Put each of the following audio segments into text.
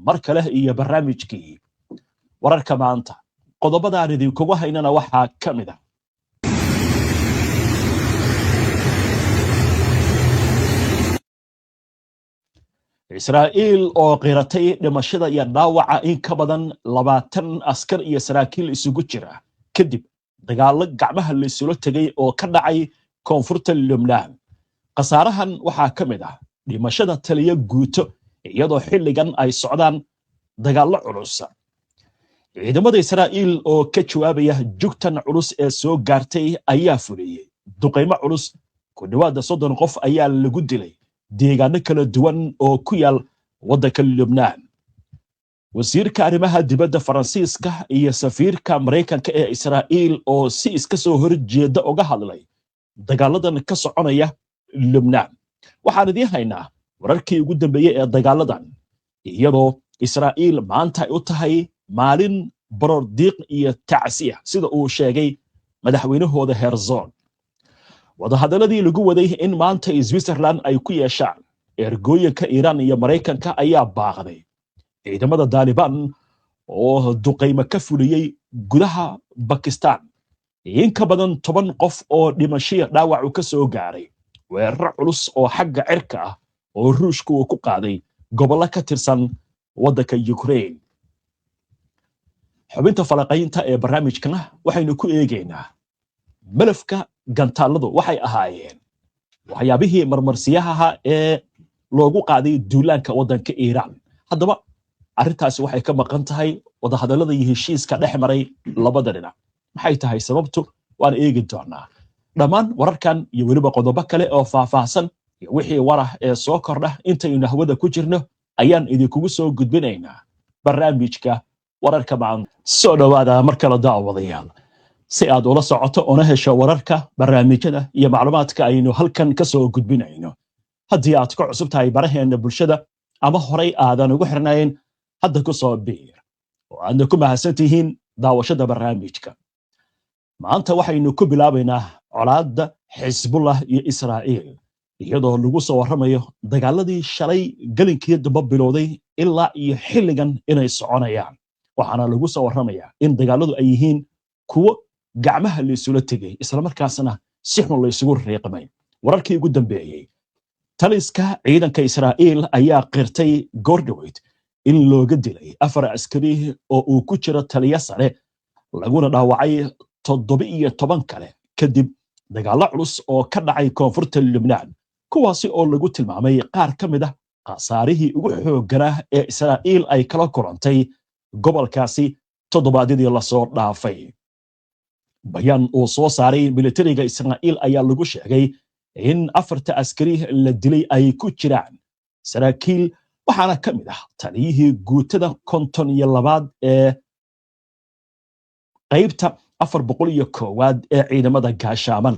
Mar kale iyo barnaamijkii Wararka Maanta. Qodobadaan idinkugu haynana waxaa ka mid ah: Israa'iil oo qiratay dhimashada iyo dhaawaca in ka badan 20 askar iyo saraakiil isugu jira kadib dagaallo gacmaha laysula tegay oo ka dhacay koonfurta Lubnaan. Khasaarahan waxaa ka mid ah dhimashada taliyo guuto, iyadoo xilligan ay socdaan dagaallo culus. Ciidamada Israa'iil oo ka jawaabaya jugtan culus ee soo gaartay ayaa fuliyey duqaymo culus. Ku dhowaada 30 qof ayaa lagu dilay deegaano kala duwan oo ku yaal waddanka Lubnaan. Wasiirka arrimaha dibadda Faransiiska iyo safiirka Maraykanka ee Israa'iil oo si iska soo horjeeda uga hadlay dagaaladan ka soconaya Lubnaan. Waxaan idiin haynaa wararkii ugu dambeeyey ee dagaaladan, iyadoo Israa'iil maanta ay u tahay maalin baroor diiq iyo tacsiya, sida uu sheegay madaxweynahooda Herzog. Wadahadaladii lagu waday in maanta Switzerland ay ku yeeshaan ergooyinka Iiraan iyo Maraykanka ayaa baaqday. Ciidamada Daalibaan oo duqaymo ka fuliyey gudaha Bakistan, in ka badan 10 qof oo dhimashiya dhaawacu ka soo gaaray weeraro culus oo xagga cirka ah oo Ruushku uu ku qaaday gobollo ka tirsan waddanka Ukraine. Xubinta falaqaynta ee barnaamijkana waxaynu ku eegaynaa malafka gantaalladu waxay ahaayeen waxyaabihii marmarsiyahaha ee loogu qaaday duulaanka waddanka Iiraan. Haddaba arrintaasi waxay ka maqan tahay wadahadallada iyo heshiiska dhex maray labada dhinac. Maxay tahay sababtu? Waan eegi doonaa. Dhammaan wararkan iyo weliba qodobo kale oo faahfaahsan iyo wixii warah ee soo kordha intaynu hawada ku jirno ayaan idinkugu soo gudbinaynaa barnaamijka Wararka Maanta. Soo dhowaada mar kale, daawadayaal, si aad ula socoto una hesho wararka, barnaamijyada iyo macluumaadka aynu halkan ka soo gudbinayno. Haddii aad ku cusub tahay baraheena bulshada ama horay aadan ugu xirnayn, hadda ku soo biir, oo aadna ku mahadsan tihiin daawashada barnaamijka. Maanta waxaynu ku bilaabaynaa colaadda Xisbullah iyo Israa'iil, iyadoo lagu soo warramayo dagaaladii shalay gelinkii damba bilowday ilaa iyo xilligan inay soconayaan. Waxaana lagu soo warramayaa in dagaaladu ay yihiin kuwo gacmaha laysula tegay, islamarkaasna si xun laysugu riiqmay. Wararkii ugu dambeeyey: taliska ciidanka Israa'iil ayaa qirtay goordhoweyd in looga dilay 4 askari oo uu ku jiro taliyo sare, laguna dhaawacay 17 kale kadib dagaallo culus oo ka dhacay koonfurta Lubnaan, kuwaasi oo lagu tilmaamay qaar ka mid ah khasaarihii ugu xoogganaa ee Israa'iil ay kala kulantay gobolkaasi toddobaadyadii lasoo dhaafay. Bayaan uu soo saaray militariga Israa'iil ayaa lagu sheegay in afarta askari la dilay ay ku jiraan saraakiil, waxaana ka mid ah taliyihii guutada 52aad ee qaybta 401aad ee ciidamada gaashaaman.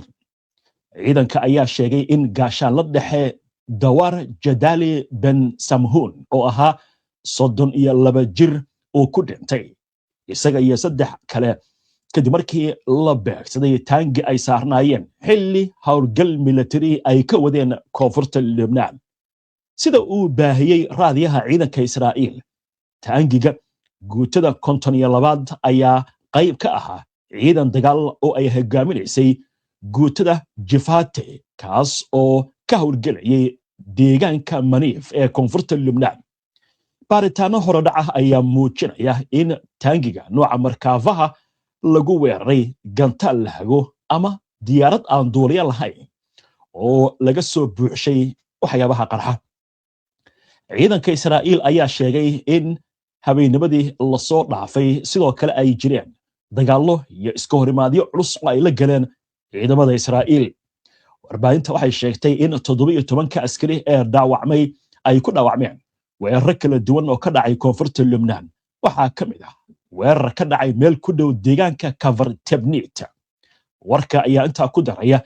Ciidanka ayaa sheegay in gaashaanla dhexe Dawar Jadali Ben Samhuun oo ahaa 32 jir uu ku dhintay, isaga iyo saddex kale, kadib markii la beegsaday taangi ay saarnaayeen xilli howlgal militari ay ka wadeen koonfurta Lubnaan. Sida uu baahiyey raadiyaha ciidanka Israa'iil, taangiga guutada 52aad ayaa qayb ka ahaa ciidan dagaal oo ay hogaaminaysay guutada Jifate, kaas oo ka howlgelayay deegaanka Maniif ee koonfurta Lubnaan. Baaritaano horodhaca ayaa muujinaya in taangiga nooca markaafaha lagu weeraray gantaal la hago ama diyaarad aan duuliyo lahayn oo laga soo buuxshay waxyaabaha qarxa. Ciidanka Israa'iil ayaa sheegay in habeennimadii lasoo dhaafay sidoo kale ay jireen dagaallo iyo iska horimaadyo culus oo ay la galeen ciidamada Israa'iil. Warbaahinta waxay sheegtay in 17ka askari ee dhaawacmay ay ku dhaawacmeen weeraro kala duwan oo ka dhacay koonfurta Lubnaan. Waxaa ka mid ah weerar ka dhacay meel ku dhow deegaanka Kafartebnit. Warka ayaa intaa ku daraya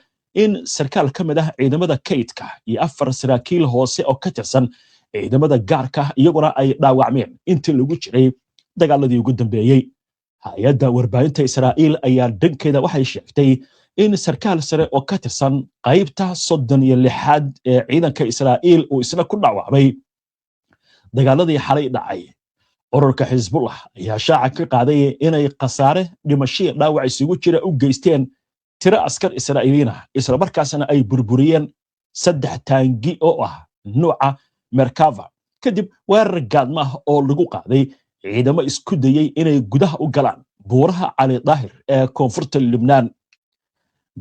in sarkaal ka mid ah ciidamada kaydka iyo afar saraakiil hoose oo ka tirsan ciidamada gaarka iyaguna ay dhaawacmeen intii lagu jiray dagaaladii ugu dambeeyey. Hay-adda warbaahinta Israa'iil ayaa dhankeeda waxay sheegtay in sarkaal sare oo ka tirsan qaybta 36aad ee ciidanka Israa'iil uu isna ku dhaawacmay dagaaladii xalay dhacay. Ururka Xisbullah ayaa shaaca ka qaaday inay khasaare dhimashii dhaawac isugu jira u geysteen tiro askar Israa'iiliin ah, islamarkaasna ay burburiyeen 3 taangi oo ah nuuca Merkava, kadib weerar gaadma ah oo lagu qaaday ciidamo isku dayey inay gudaha u galaan buuraha Cali Daahir ee koonfurta Lubnaan.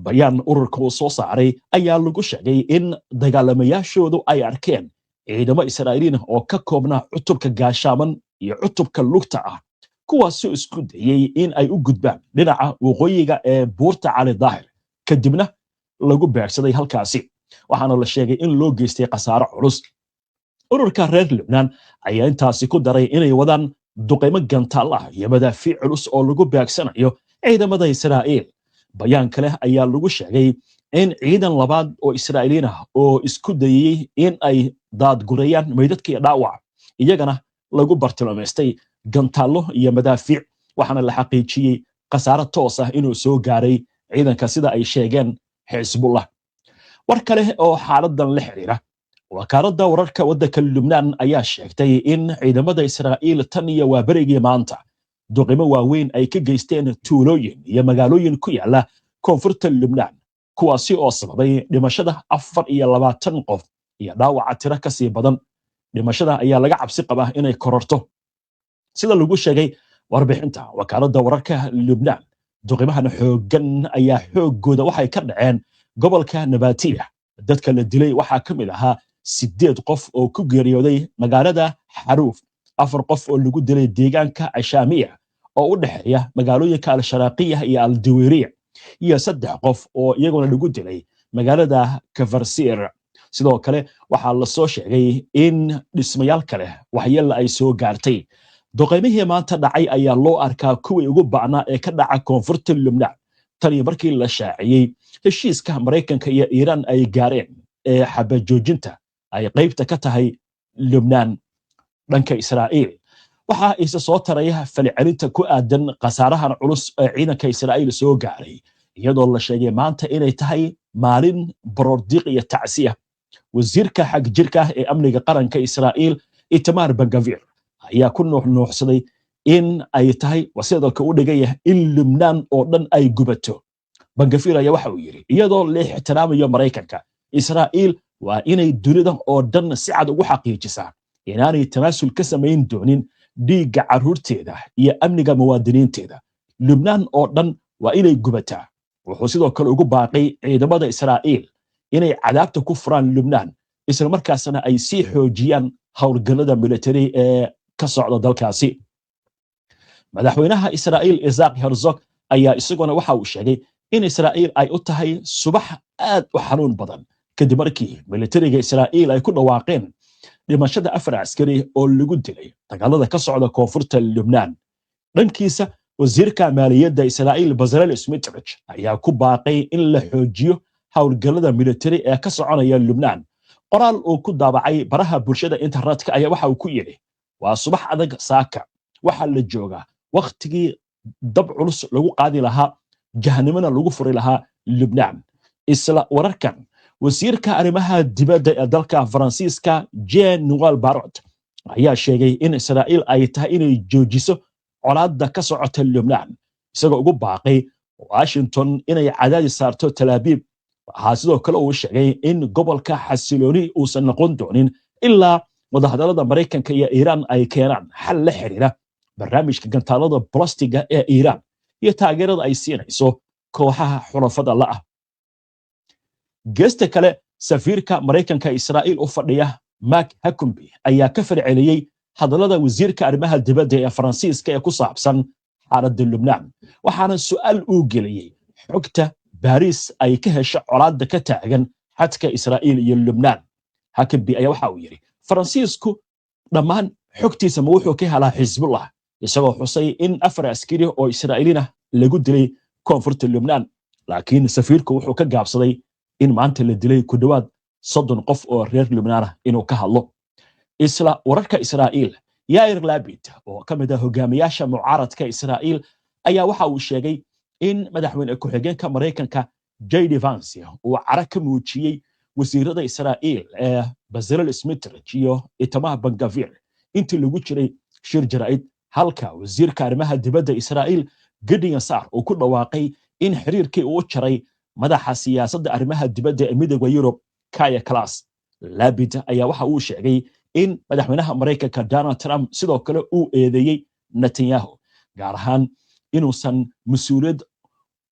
Bayaan ururka uu soo saaray ayaa lagu sheegay in dagaalamayaashoodu ay arkeen ciidamo Israa'iiliin ah oo ka koobnaa cutubka gaashaaman iyo cutubka lugta ah, kuwaasoo isku dayey in ay u gudbaan dhinaca waqooyiga ee buurta Cali Daahir, kadibna lagu beegsaday halkaasi, waxaana la sheegay in loo geystay khasaaro culus. Ururka reer Lubnaan ayaa intaasi ku daray inay wadaan duqaymo gantaal ah iyo madaafiic culus oo lagu beegsanayo ciidamada Israa'iil. Bayaan kale ayaa lagu sheegay in ciidan labaad oo Israa'iiliin ah oo isku dayey in ay daadgurayaan meydadka iyo dhaawac iyagana lagu bartilmaameystay gantaallo iyo madaafiic, waxaana la xaqiijiyey khasaaro toos ah inuu soo gaaray ciidanka, sida ay sheegeen Xisbullah. War kale oo xaaladan la xiriira, wakaaladda wararka waddanka Lubnaan ayaa sheegtay in ciidamada Israa'iil tan iyo waaberigii maanta duqimo waaweyn ay ka geysteen tuulooyin iyo magaalooyin ku yaala koonfurta Lubnaan, kuwaasi oo sababay dhimashada 24 qof iyo dhaawaca tiro ka sii badan. Dhimashada ayaa laga cabsi qabaa inay kororto, sida lagu sheegay warbixinta wakaaladda wararka Lubnaan. Duqimahan xooggan ayaa xooggooda waxay ka dhaceen gobolka Nabatiya. Dadka la dilay waxaa ka mid ahaa 8 qof oo ku geeriyooday magaalada Xaruuf, 4 qof oo lagu dilay deegaanka Ashaamiya oo u dhexeeya magaalooyinka Al-Sharaaqiya iyo Aldiwiriya, iyo 3 qof oo iyaguna lagu dilay magaalada Kafarsir. Sidoo kale waxaa la soo sheegay in dhismayaal kale waxyeella ay soo gaartay. Duqaymihii maanta dhacay ayaa loo arkaa kuwii ugu ba'naa ee ka dhaca koonfurta Lubnaan tan iyo markii la shaaciyey heshiiska Maraykanka iyo Iiraan ay gaareen ee xabajoojinta ay qaybta ka tahay Lubnaan. Dhanka Israa'iil, waxaa isa soo taraya falcelinta ku aadan khasaarahan culus ee ciidanka Israa'iil soo gaaray, iyadoo la sheegay maanta inay tahay maalin baroordiiq iyo tacsiya. Wasiirka xag jirka ah ee amniga qaranka Israa'iil, Itamar Ben-Gvir, ayaa ku nuuxnuuxsaday in ay tahay wasidalka u dhigaya in Lubnaan oo dhan ay gubato. Ben-Gvir ayaa waxa uu yidhi, iyadoo la ixtiraamayo Maraykanka, Israa'iil waa inay dunida oo dhan si cad ugu xaqiijisaa inaanay tanaasul ka samayn doonin dhiigga carruurteeda iyo amniga muwaadiniinteeda. Lubnaan oo dhan waa inay gubataa. Wuxuu sidoo kale ugu baaqay ciidamada Israa'iil inay cadaabta ku furaan Lubnaan, isla markaasna ay sii xoojiyaan howlgallada military ee ka socda dalkaasi. Madaxweynaha Israa'iil Isaac Herzog ayaa isaguna waxa uu sheegay in Israa'iil ay u tahay subax aad u xanuun badan, kadib markii militariga Israa'iil ay ku dhawaaqeen dhimashada 4 askari oo lagu dilay dagaalada ka socda koonfurta Lubnaan. Dhankiisa, wasiirka maaliyadda Israa'iil Bezalel Smotrich ayaa ku baaqay in la xoojiyo howlgallada militari ee ka soconaya Lubnaan. Qoraal uu ku daabacay baraha bulshada internetka ayaa waxa uu ku yidhi, "Waa subax adag saaka. Waxaa la joogaa wakhtigii dab culus lagu qaadi lahaa, jahanimona lagu furi lahaa Lubnaan." Isla wararkan, wasiirka arrimaha dibadda ee dalka Faransiiska Jean Noel Barrot ayaa sheegay in Israa'iil ay tahay inay joojiso colaadda ka socota Lubnaan, isagoo ugu baaqay Washington inay cadaadis saarto Talaabiib. Waxaa sidoo kale uu sheegay in gobolka xasilooni uusan noqon doonin ilaa wadahadallada Maraykanka iyo Iiraan ay keenaan xal la xiriira barnaamijka gantaalada balastiga ee Iiraan iyo taageerada ay siinayso kooxaha xulafada la'ah. Geesta kale, safiirka Maraykanka Israa'iil u fadhiya Mark Huckabee ayaa ka falceliyey hadallada wasiirka arrimaha dibadda ee Faransiiska ee ku saabsan xaaladda Lubnaan, waxaana su'aal uu geliyey xogta Baariis ay ka hesho colaadda ka taagan xadka Israa'iil iyo Lubnaan. Huckabee ayaa waxa uu yidhi, "Faransiisku dhammaan xogtiisa ma wuxuu ka helaa Xisbullah?" isagoo xusay in 4 askari oo Israa'iiliin ah lagu dilay koonfurta Lubnaan. Laakiin safiirku wuxuu ka gaabsaday in maanta la dilay ku dhowaad 30 qof oo reer Lubnaan ah inuu ka hadlo. Isla wararka Israa'iil, Yair Lapid oo ka mid ah hogaamiyaasha mucaaradka Israa'iil ayaa waxa uu sheegay in madaxweyne ku-xigeenka Maraykanka J.D. Vance uu cara ka muujiyey wasiirada Israa'iil ee Bezalel Smotrich iyo Itamar Ben-Gvir intii lagu jiray shir jaraa'id, halka wasiirka arrimaha dibadda Israa'iil Gideon Saar uu ku dhawaaqay in xiriirkii uu jaray madaxa siyaasadda arrimaha dibadda ee Midowda Yurub Kaya Kallas. Labid ayaa waxa uu sheegay in madaxweynaha Maraykanka Donald Trump sidoo kale uu eedeeyey Netanyahu, gaar ahaan inuusan mas-uuliyad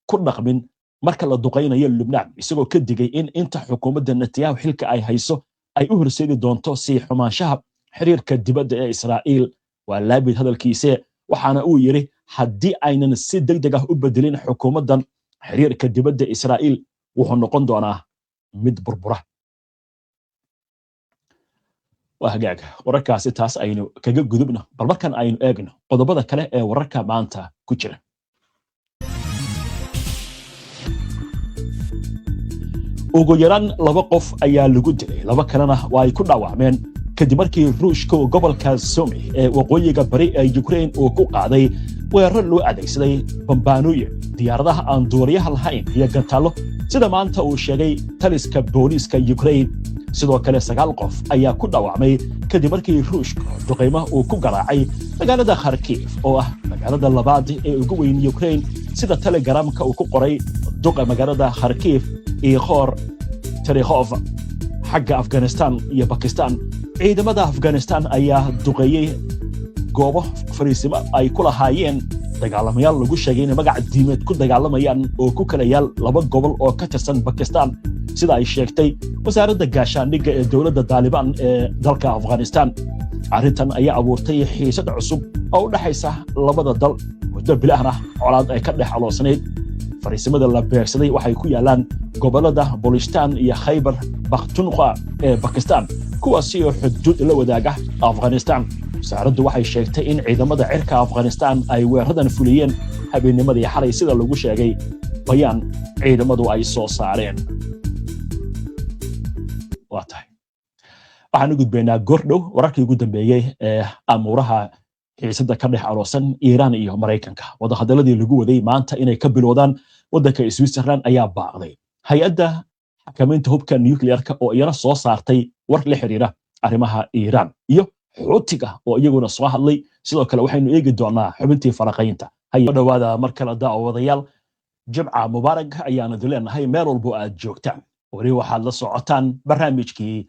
ku dhaqmin marka la duqaynayo Lubnaan, isagoo ka digay in inta xukuumadda Netanyahu xilka ay hayso ay u horseedi doonto sii xumaanshaha xiriirka dibadda ee Israa'iil. Waa Laabid hadalkiise, waxaana uu yidhi haddii aynan si degdeg ah u bedelin xukuumaddan, xiriirka dibadda Israa'iil wuxuu noqon doonaa mid burbura. Waa hagaag, wararkaasi taas aynu kaga gudubno. Bal markan aynu eegno qodobada kale ee wararka maanta ku jira. Ugu yaraan 2 qof ayaa lagu dilay, 2 kalena waa ay ku dhaawacmeen kadib markii Ruushka gobolka Somi ee waqooyiga bari ee Ukraine uu ku qaaday weerar loo adeegsaday bambaanooyin, diyaaradaha aan duuliyaha lahayn iyo gantaallo, sida maanta uu sheegay taliska booliiska Ukraine. Sidoo kale 9 qof ayaa ku dhaawacmay kadib markii Ruushka duqaymo uu ku garaacay magaalada Kharkiv oo ah magaalada labaad ee ugu weyn Ukraine, sida Telegramka uu ku qoray duqa magaalada Kharkiv Igor Terekhov. Xagga Afghanistan iyo Bakistan, ciidamada Afghanistan ayaa duqeeyey goobo fariisimo ay ku lahaayeen dagaalamayaal lagu sheegay inay magac diimeed ku dagaalamayaan oo ku kala yaal 2 gobol oo ka tirsan Bakistan, sida ay sheegtay wasaaradda gaashaandhigga ee dowladda Taalibaan ee dalka Afghanistan. Arrintan ayaa abuurtay xiisad cusub oo u dhaxaysa labada dal muddo bilahna colaad ay ka dhex aloosnayd. Fariisimada la beegsaday waxay ku yaalaan gobollada Bolistan iyo Khaybar Pakhtunkhwa ee Bakistan, kuwaasi oo xuduud la wadaaga Afghanistan. Wasaaraddu waxay sheegtay in ciidamada cirka Afghanistan ay weeraradan fuliyeen habeennimadii xalay, sida lagu sheegay bayaan ciidamadu ay soo saareen. Waa tahay, waxaan u gudbaynaa goordhow wararkii ugu dambeeyey ee amuuraha xiisadda ka dhex aloosan Iiraan iyo Maraykanka. Wadahadaladii lagu waday maanta inay ka bilowdaan waddanka Switzerland ayaa baaqday. Hay-adda xakamaynta hubka nuclearka oo iyana soo saartay war la xiriira arrimaha Iiraan iyo Xuutiga oo iyaguna soo hadlay. Sidoo kale waxaynu eegi doonaa xubintii faraqaynta. Hayo dhowaada mar kale daawadayaal, Jimca mubaarak ayaanu idin leenahay meel walbo aad joogtaan. Weli waxaad la socotaan barnaamijkii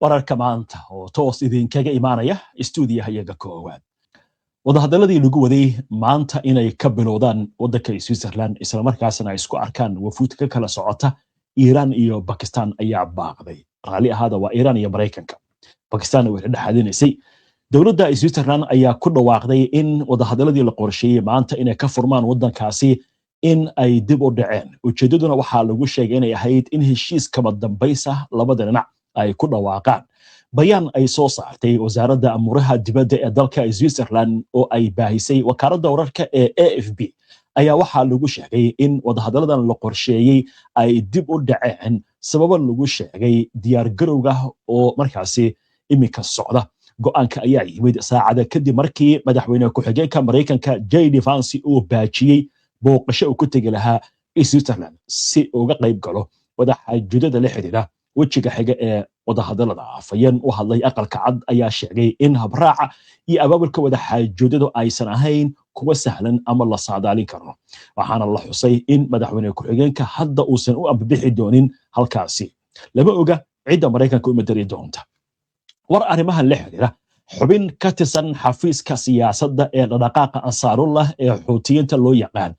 wararka maanta oo toos idinkaga imaanaya istuudiyaha iyaga koowaad. Wadahadaladii lagu waday maanta inay ka bilowdaan waddanka Switzerland, islamarkaasna ay isku arkaan wafuud ka kala socota Iiraan iyo Bakistan ayaa baaqday. Raalli ahaada, waa Iiraan iyo Maraykanka, Bakistanna way dhexaadinaysay. Dowladda Switzerland ayaa ku dhawaaqday in wadahadaladii la qorsheeyey maanta inay ka furmaan waddankaasi in ay dib u dhaceen. Ujeeddaduna waxaa lagu sheegay inay ahayd in heshiis kama dambaysa labada dhinac ay ku dhawaaqaan. Bayaan ay soo saartay wasaaradda amuuraha dibadda ee dalka Switzerland oo ay baahisay wakaaladda wararka ee AFP ayaa waxaa lagu sheegay in wadahadaladan la qorsheeyey ay dib u dhaceen sababo lagu sheegay diyaargarowga oo markaasi iminka socda. Go'aanka ayaa yimid saacada kadib markii madaxweyne ku-xigeenka Maraykanka J D Vance uu baajiyey booqasho uu ku tegi lahaa Switzerland si uga qayb galo wadaxaajoodada la xiriira wejiga xiga ee wadahadalada. Afhayeen u hadlay Aqalka Cad ayaa sheegay in habraaca iyo abaabulka wadaxaajoodadu aysan ahayn kuwa sahlan ama la saadaalin karo, waxaana la xusay in madaxweyne ku-xigeenka hadda uusan u ambabixi doonin halkaasi. Lama oga cidda Maraykanka u madari doonta. War arrimahan la xiriira, xubin ka tirsan xafiiska siyaasadda ee dhaqdhaqaaqa Ansaarullah ee Xuutiyiinta loo yaqaan,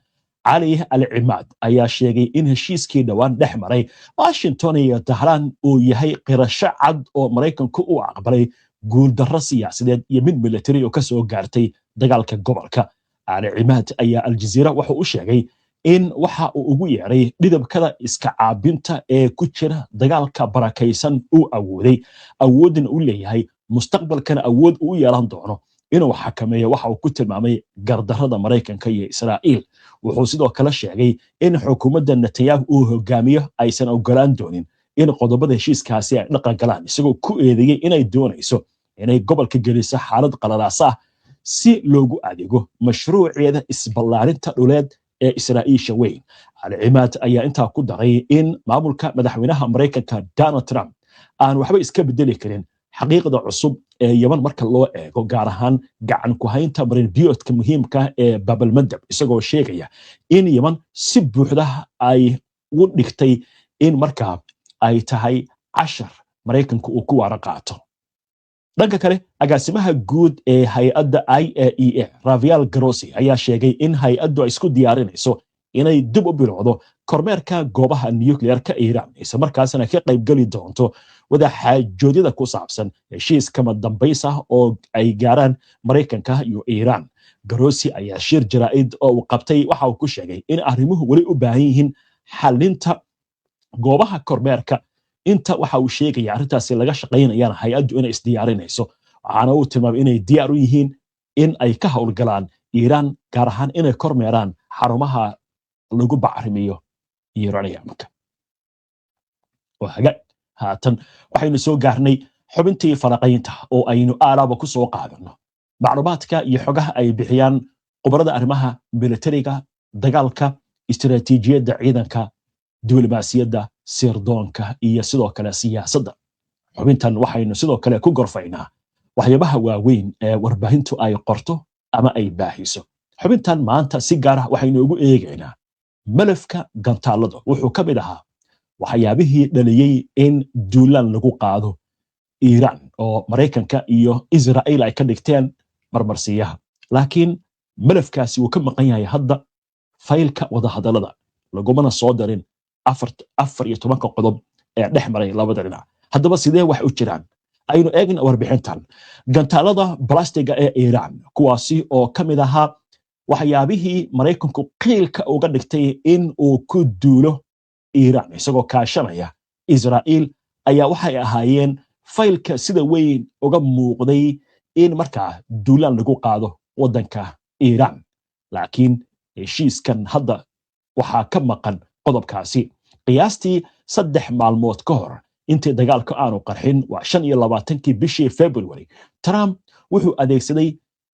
Cali Al Cimaad, ayaa sheegay in heshiiskii dhowaan dhex maray Washington iyo Tahraan uu yahay qirasho cad oo Maraykanku uu aqbalay guuldarro siyaasadeed iyo mid militari oo ka soo gaartay dagaalka gobolka. Cali Cimaad ayaa Aljaziira wuxuu u sheegay in waxa uu ugu yeeray dhidabkada iska caabinta ee ku jira dagaalka barakaysan uu awooday, awoodna u leeyahay, mustaqbalkana awood uu yeelan doono inuu xakameeyo waxa uu ku tilmaamay gardarrada Maraykanka iyo Israa'iil. Wuxuu sidoo kale sheegay in xukuumadda Netanyahu uu hogaamiyo aysan ogolaan doonin in qodobada heshiiskaasi ay dhaqan galaan, isagoo ku eedeeyey inay doonayso inay gobolka geliso xaalad qalalaasa ah si loogu adeego mashruuceeda isballaarinta dhuleed ee Israa'iisha weyn. Cali Cimaad ayaa intaa ku daray in maamulka madaxweynaha Maraykanka Donald Trump aan waxba iska bedeli karin xaqiiqda cusub ee Yeman marka loo eego, gaar ahaan gacan ku haynta marinbiyoodka muhiimka ee Babalmandab, isagoo sheegaya in Yeman si buuxda ay u dhigtay in markaa ay tahay cashar Maraykanku uu ku waara qaato. Dhanka kale, agaasimaha guud ee hay-adda IAEA, Rafael Grossi, ayaa sheegay in hay-addu ay isku diyaarinayso inay dib u bilowdo kormeerka goobaha nuclearka Iiraan, isla markaasna ka qaybgeli doonto wadaxaajoodyada ku saabsan heshiis kama dambays ah oo ay gaaraan Maraykanka iyo Iiraan. Grossi ayaa shir jaraa'id oo uu qabtay waxa uu ku sheegay in arrimuhu weli u baahan yihiin xalinta goobaha kormeerka. Inta waxa uu sheegaya arrintaasi laga shaqaynayana hay-addu inay isdiyaarinayso, waxaana uu tilmaamay inay diyaar u yihiin in ay ka howlgalaan Iiraan, gaar ahaan inay kormeeraan xarumaha lagu bacrimiyo uraniumka. Hagaag, haatan waxaynu soo gaarnay xubintii faraqaynta oo aynu aalaaba ku soo qaadano macluumaadka iyo xogaha ay bixiyaan khubarada arrimaha militariga, dagaalka, istiraatiijiyadda ciidanka, diblomaasiyadda, sirdoonka iyo sidoo kale siyaasadda. Xubintan waxaynu sidoo kale ku gorfaynaa waxyaabaha waaweyn ee warbaahintu ay qorto ama ay baahiso. Xubintan maanta si gaar ah waxaynu ugu eegaynaa malafka gantaalada. Wuxuu ka mid ahaa waxyaabihii dhaliyey in duulaan lagu qaado Iiraan oo Maraykanka iyo Israa'iil ay ka dhigteen marmarsiyaha, laakiin malafkaasi wuu ka maqan yahay hadda faylka wadahadallada, lagumana soo darin 14-ka qodob ee dhex maray labada dhinac. Haddaba sidee wax u jiraan? Aynu eegna warbixintan. Gantaalada balastiga ee Iiraan, kuwaasi oo ka mid ahaa waxyaabihii Maraykanku qiilka uga dhigtay in uu ku duulo Iiraan isagoo kaashanaya Israa'iil, ayaa waxay ahaayeen faylka sida weyn uga muuqday in markaa duulaan lagu qaado waddanka Iiraan, laakiin heshiiskan hadda waxaa ka maqan qodobkaasi. Qiyaastii 3 maalmood ka hor intii dagaalka aanu qarxin, waa 25-kii bishii February, Trump wuxuu adeegsaday,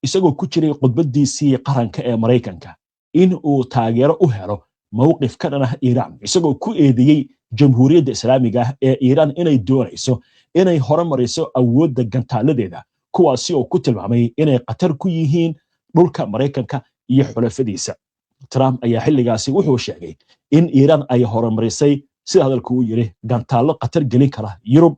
isagoo ku jiray khudbadiisii qaranka ee Maraykanka, in uu taageero u helo mowqif ka dhan ah Iiraan, isagoo ku eedeeyey Jamhuuriyadda Islaamiga ah ee Iiraan inay doonayso inay horumariso awoodda gantaaladeeda, kuwaasi oo ku tilmaamay inay khatar ku yihiin dhulka Maraykanka iyo xulafadiisa. Trump ayaa xilligaasi wuxuu sheegay in Iiraan ay horumarisay, sida hadalku uu yiri, gantaallo khatar gelin kara Yurub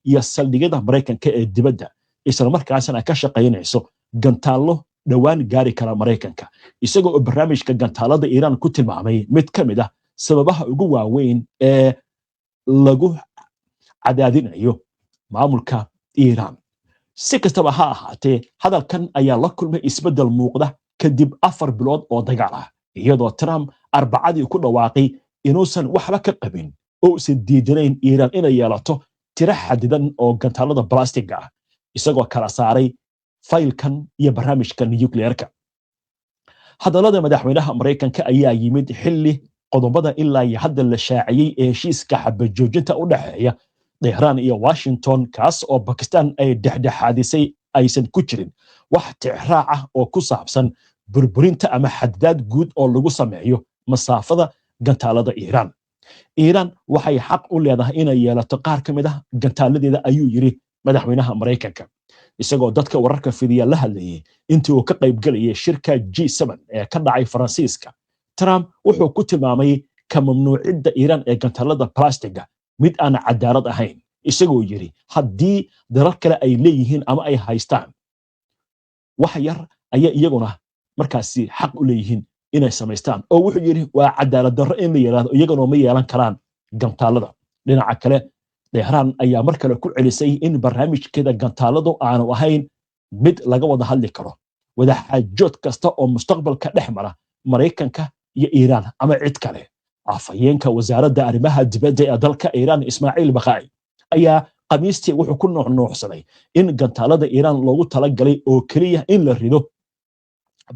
iyo saldhigyada Maraykanka ee dibadda, islamarkaasna ka shaqaynayso gantaallo dhowaan gaari kara Maraykanka, isagoo oo barnaamijka gantaalada Iiraan ku tilmaamay mid ka mid ah sababaha ugu waaweyn ee lagu cadaadinayo maamulka Iiraan. Si kastaba ha ahaatee, hadalkan ayaa la kulmay isbeddel muuqda kadib 4 bilood oo dagaal ah, iyadoo Trump Arbacadii ku dhawaaqay inuusan waxba ka qabin oo usan diidanayn Iiraan inay yeelato tiro xadidan oo gantaalada balastiga ah, isagoo kala saaray faylkan iyo barnaamijka nuclearka. Hadallada madaxweynaha Maraykanka ayaa yimid xilli qodobada ilaa iyo hadda la shaaciyey ee heshiiska xabajoojinta u dhexeeya Tehraan iyo Washington, kaas oo Bakistan ay dhexdhexaadisay, aysan ku jirin wax tixraac ah oo ku saabsan burburinta ama xadidaad guud oo lagu sameeyo masaafada gantaalada Iiraan. Iiraan waxay xaq u leedahay inay yeelato qaar ka mid ah gantaaladeeda, ayuu yiri madaxweynaha Maraykanka, isagoo dadka wararka fidiya la hadlayay intii uu ka qaybgelayay shirka G7 ee ka dhacay Faransiiska. Trump wuxuu ku tilmaamay ka mamnuucidda Iiraan ee gantaalada balastiga mid aan cadaalad ahayn, isagoo yiri haddii dalal kale ay leeyihiin ama ay haystaan wax yar, ayaa iyaguna markaasi xaq u leeyihiin inay samaystaan, oo wuxuu yidhi waa cadaalad darro in la yidhaahdo iyaguna ma yeelan karaan gantaalada. Dhinaca kale, Tehraan ayaa mar kale ku celisay in barnaamijkeeda gantaaladu aanu ahayn mid laga wada hadli karo wadaxaajood kasta oo mustaqbalka dhex mara Maraykanka iyo Iiraan ama cid kale. Afhayeenka wasaaradda arrimaha dibadda ee dalka Iiraan, Ismaaciil Bakaa'i, ayaa Khamiistii wuxuu ku nuuxnuuxsaday in gantaalada Iiraan loogu talagalay oo keliya in la rido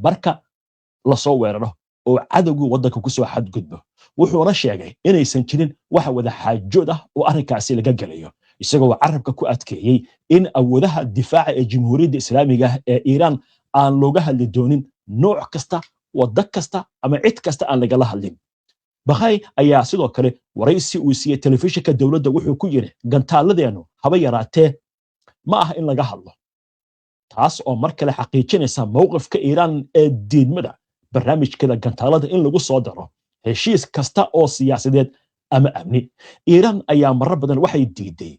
marka lasoo weeraro oo cadowgii waddanka kusoo xadgudbo, wuxuuna sheegay inaysan jirin wax wadaxaajood ah oo arrinkaasi laga gelayo, isagoo carabka ku adkeeyey in awoodaha difaaca ee Jamhuuriyadda Islaamiga ah ee Iiraan aan looga hadli doonin nooc kasta, waddo kasta ama cid kasta aan lagala hadlin. Bakhay ayaa sidoo kale waraysi uu siiyey telefishinka dowladda wuxuu ku yidhi: gantaaladeennu haba yaraatee ma aha in laga hadlo. Taas oo mar kale xaqiijinaysa mowqifka Iiraan ee diidmada barnaamijkeeda gantaalada in lagu soo daro heshiis kasta oo siyaasadeed ama amni. Iiraan ayaa marar badan waxay diiday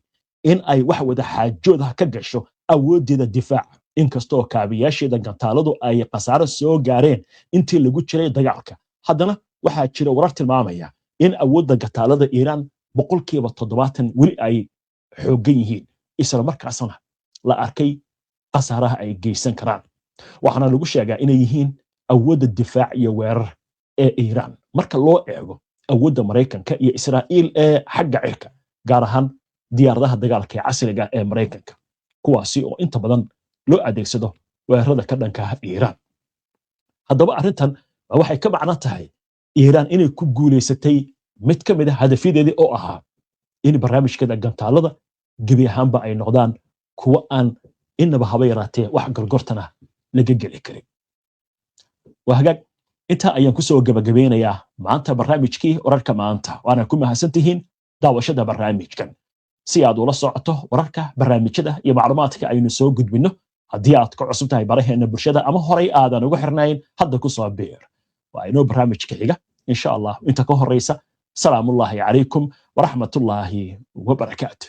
in ay wax wada xaajoodah ka gasho awooddeeda difaaca, inkastoo kaabiyaasheeda gantaaladu ay khasaaro soo gaareen intii lagu jiray dagaalka. Haddana waxaa jira warar tilmaamaya in awoodda gantaalada Iiraan 70% weli ay xooggan yihiin, isla markaasna la arkay khasaaraha ay geysan karaan. Waxaana lagu sheegaa inay yihiin awoodda difaac iyo weerar ee Iiraan marka loo eego awoodda Maraykanka iyo Israa'iil ee xagga cirka, gaar ahaan diyaaradaha dagaalka ee casriga ee Maraykanka, kuwaasi oo inta badan loo adeegsado weerarada ka dhanka ah Iiraan. Haddaba arrintan waxay ka macno tahay Iiraan inay ku guulaysatay mid ka mid a hadafyadeedii oo ahaa in barnaamijkeeda gantaalada gebi ahaanba ay noqdaan kuwo aan inaba haba yaraatee wax gorgortana laga geli karin. Waa hagaag, intaa ayaan kusoo gabagabeynayaa maanta barnaamijkii Wararka Maanta, waana ku mahadsan tihiin daawashada barnaamijkan. Si aad ula socoto wararka, barnaamijyada iyo macluumaadka aynu soo gudbinno, haddii aad ka cusub tahay baraheena bulshada ama horay aadan ugu xirnayn, hadda ku soo biir. Waa inoo barnaamijka xiga, insha Allah. Inta ka horeysa, salaamullaahi calaykum waraxmatullaahi wabarakaatu.